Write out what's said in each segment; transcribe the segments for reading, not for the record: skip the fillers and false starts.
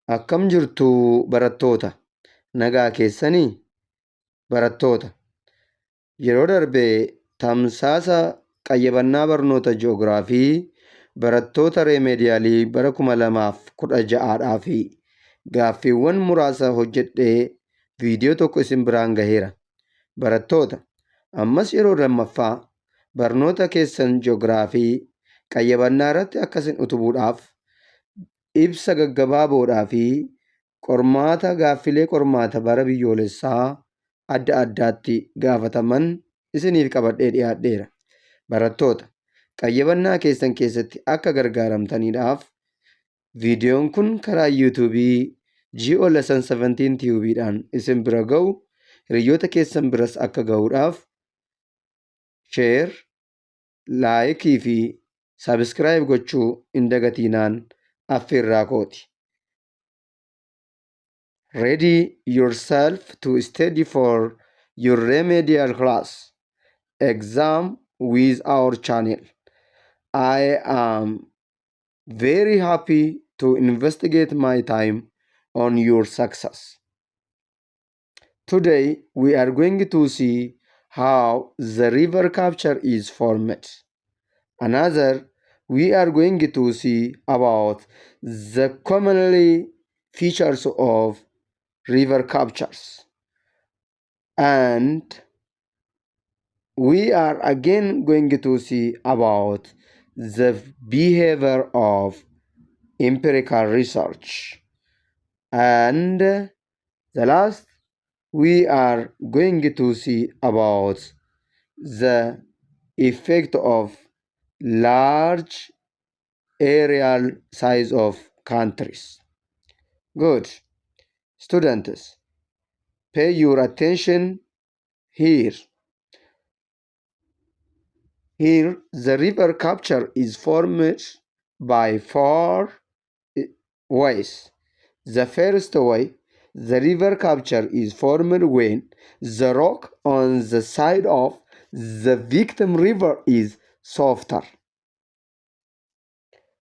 Akkam jirtu barattoota? Nagaa keessanii? Barattoota, yeroo darbe tamsaasa qayyabannaa barnoota ji'oogiraafii barattoota Remediyaalii bara 2016 fi gaaffiiwwan muraasa hojjedhee viidiyoo tokko isin biraan gaheera. Barattoota, ammas yeroo lammaffaa barnoota keessan ji'oogiraafii qayyabannaa irratti akkasiin utubuudhaaf ibsa gaggabaaboodhaa fi qormaata gaaffilee qormaata bara biyyoolessaa adda addaatti gaafataman isiniif qabadhee dhiyaadheera. Barattoota, qayyabannaa keessan keessatti akka gargaaramtaniidhaaf viidiyoon kun karaa yuutuubii GO Lesson 17 tiiviidhaan isin bira ga'u hiriyoota keessan biras akka ga'uudhaaf sheer, laayikii fi sabiskiraayib gochuu hin dagatiinaan affeerraa kooti. Ready yourself to study for your remedial class exam with our channel. I am very happy to investigate my time on your success. Today we are going to see how the river capture is formed. Another, we are going to see about the commonly features of river captures, and we are again going to see about the behavior of empirical research, and the last we are going to see about the effect of large areal size of countries. Good. Students, pay your attention here. Here, the river capture is formed by 4 ways. The first way, the river capture is formed when the rock on the side of the victim river is softer.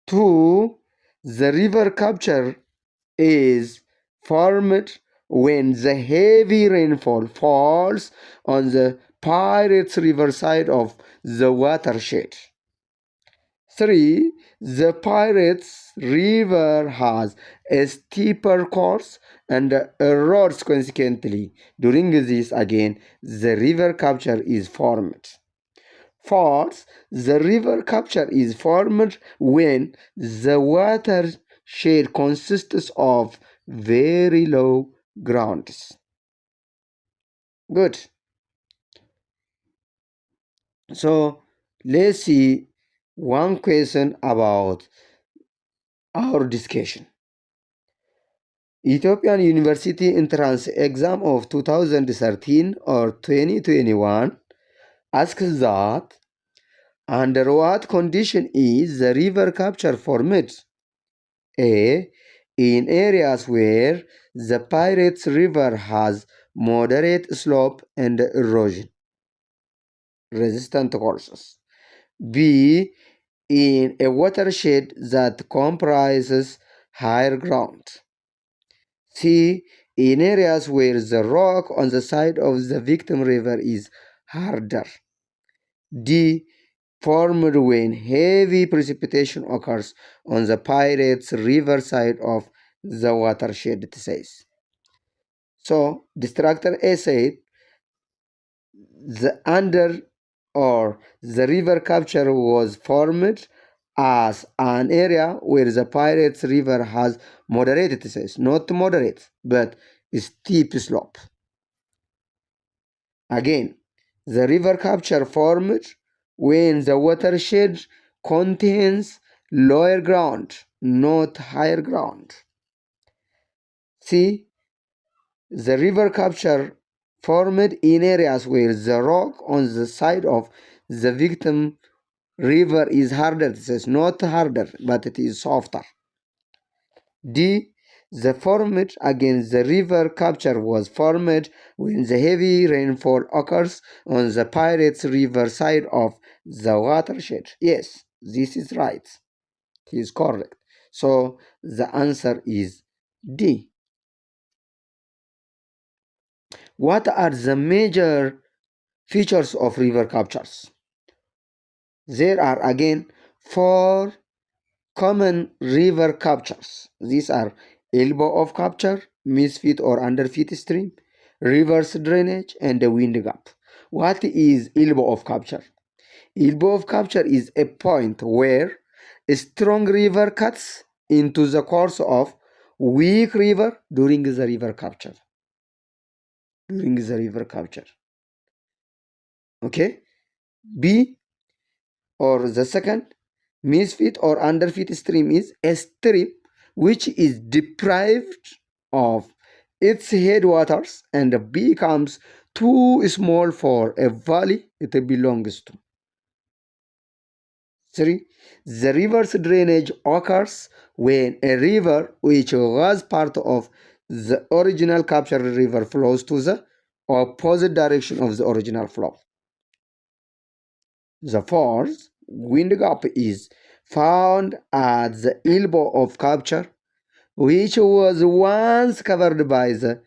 2. The river capture is formed when the heavy rainfall falls on the Pirates River side of the watershed. 3. The Pirates River has a steeper course and erodes consequently. During this again, the river capture is formed. 4th, the river capture is formed when the watershed consists of very low grounds. Good. So let's see one question about our discussion. Ethiopian University entrance exam of 2013 or 2021 asks that under what condition is the river capture formed? A. In areas where the Pirates River has moderate slope and erosion resistant courses. B. In a watershed that comprises higher ground. C. In areas where the rock on the side of the victim river is harder. D. Formed when heavy precipitation occurs on the Pirates River side of the watershed, it says. So, distractor A said the under or the river capture was formed as an area where the Pirates River has moderate, it says, not moderate, but steep slope. Again, the river capture formed when the watershed contains lower ground, not higher ground. C. The river capture formed in areas where the rock on the side of the victim river is harder, it says, not harder, but it is softer. D. The formed against the river capture was formed when the heavy rainfall occurs on the Pirates River side of the watershed. Yes, this is right. It is correct. So the answer is D. What are the major features of river captures? There are again 4 common river captures. These are elbow of capture, misfit or underfit stream, reverse drainage, and a wind gap. What is elbow of capture? Elbow of capture is a point where a strong river cuts into the course of weak river during the river capture. Okay. B, or the second, misfit or underfit stream is a stream which is deprived of its headwaters and becomes too small for a valley it belongs to. 3. The reverse drainage occurs when a river which was part of the original captured river flows to the opposite direction of the original flow. The fourth, wind gap, is found at the elbow of capture, which was once covered by the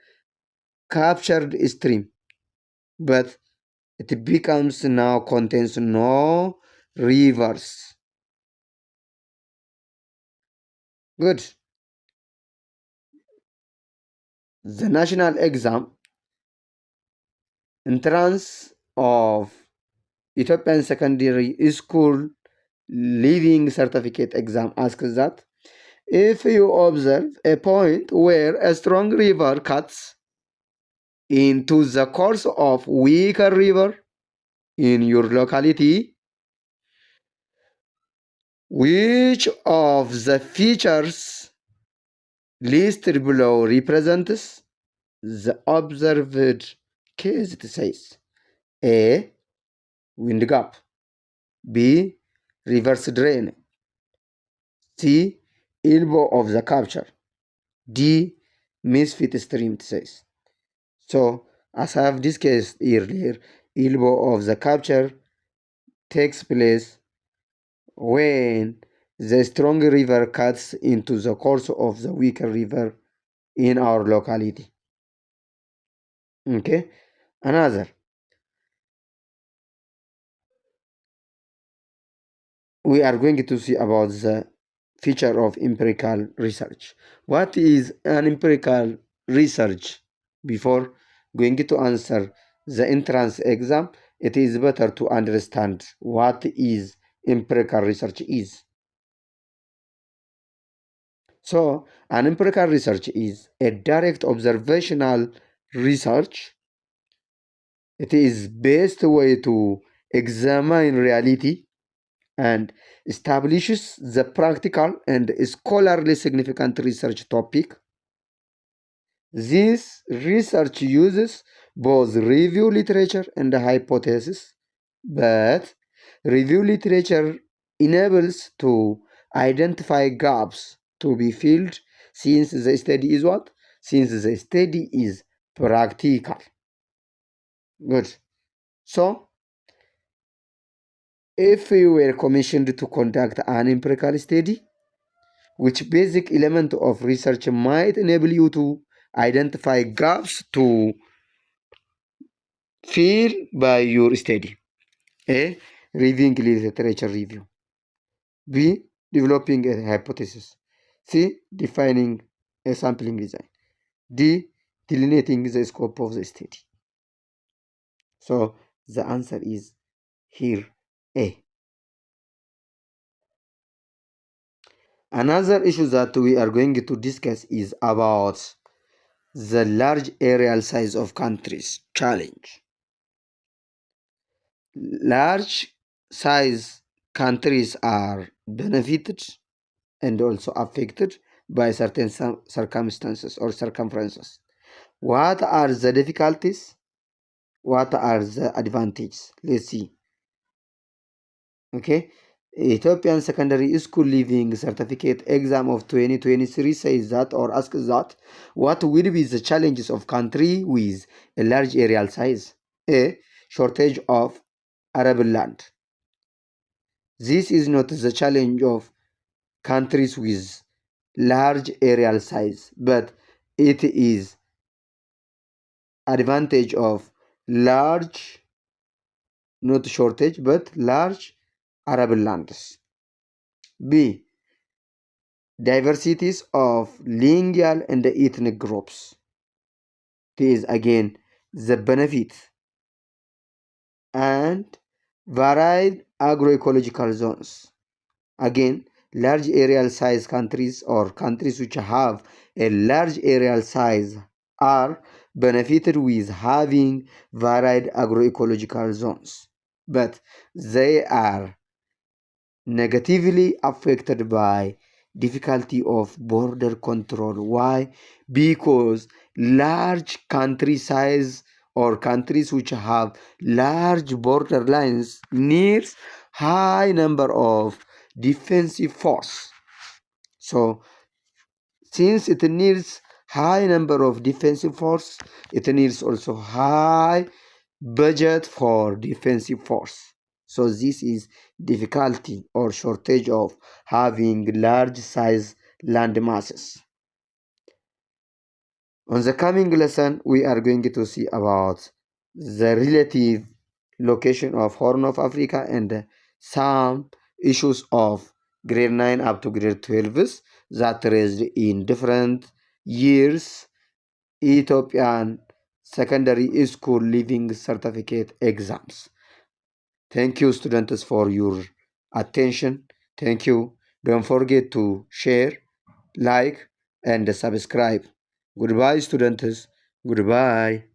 captured stream, but it becomes now contains no rivers. Good. The national exam entrance of Ethiopian Secondary School Leaving certificate exam asks that if you observe a point where a strong river cuts into the course of weaker river in your locality, which of the features listed below represents the observed case? It says A, wind gap, B, reverse drain, C, elbow of the capture, D, misfit stream. It says. So, as I have discussed earlier, elbow of the capture takes place when the strong river cuts into the course of the weaker river in our locality. Okay, another. We are going to see about the feature of empirical research. What is an empirical research? Before going to answer the entrance exam, it is better to understand what is empirical research is. So, an empirical research is a direct observational research. It is best way to examine reality and establishes the practical and scholarly significant research topic. This research uses both review literature and hypothesis, but review literature enables to identify gaps to be filled since the study is what? Since the study is practical. Good. So, if you were commissioned to conduct an empirical study, which basic element of research might enable you to identify gaps to fill by your study? A, reviewing literature review. B, developing a hypothesis. C, defining a sampling design. D, delineating the scope of the study. So the answer is here A. Another issue that we are going to discuss is about the large areal size of countries challenge. Large size countries are benefited and also affected by certain circumstances or circumferences. What are the difficulties? What are the advantages? Let's see. Okay. Ethiopian Secondary School Leaving Certificate Exam of 2023 says that, or asks that, what will be the challenges of country with a large areal size? A, shortage of arable land. This is not the challenge of countries with large areal size, but it is advantage of large, not shortage, but large arable lands. B. Diversities of lingual and ethnic groups. This is again the benefit. And varied agroecological zones. Again, large areal size countries or countries which have a large areal size are benefited with having varied agroecological zones, but they are negatively affected by difficulty of border control. Why? Because large country size or countries which have large border lines needs high number of defensive force. So since it needs high number of defensive force, it needs also high budget for defensive force. So this is difficulty or shortage of having large size land masses. On the coming lesson, we are going to see about the relative location of Horn of Africa and some issues of grade 9 up to grade 12 that raised in different years Ethiopian Secondary School Leaving Certificate exams. Thank you, students, for your attention. Thank you. Don't forget to share, like, and subscribe. Goodbye, students. Goodbye.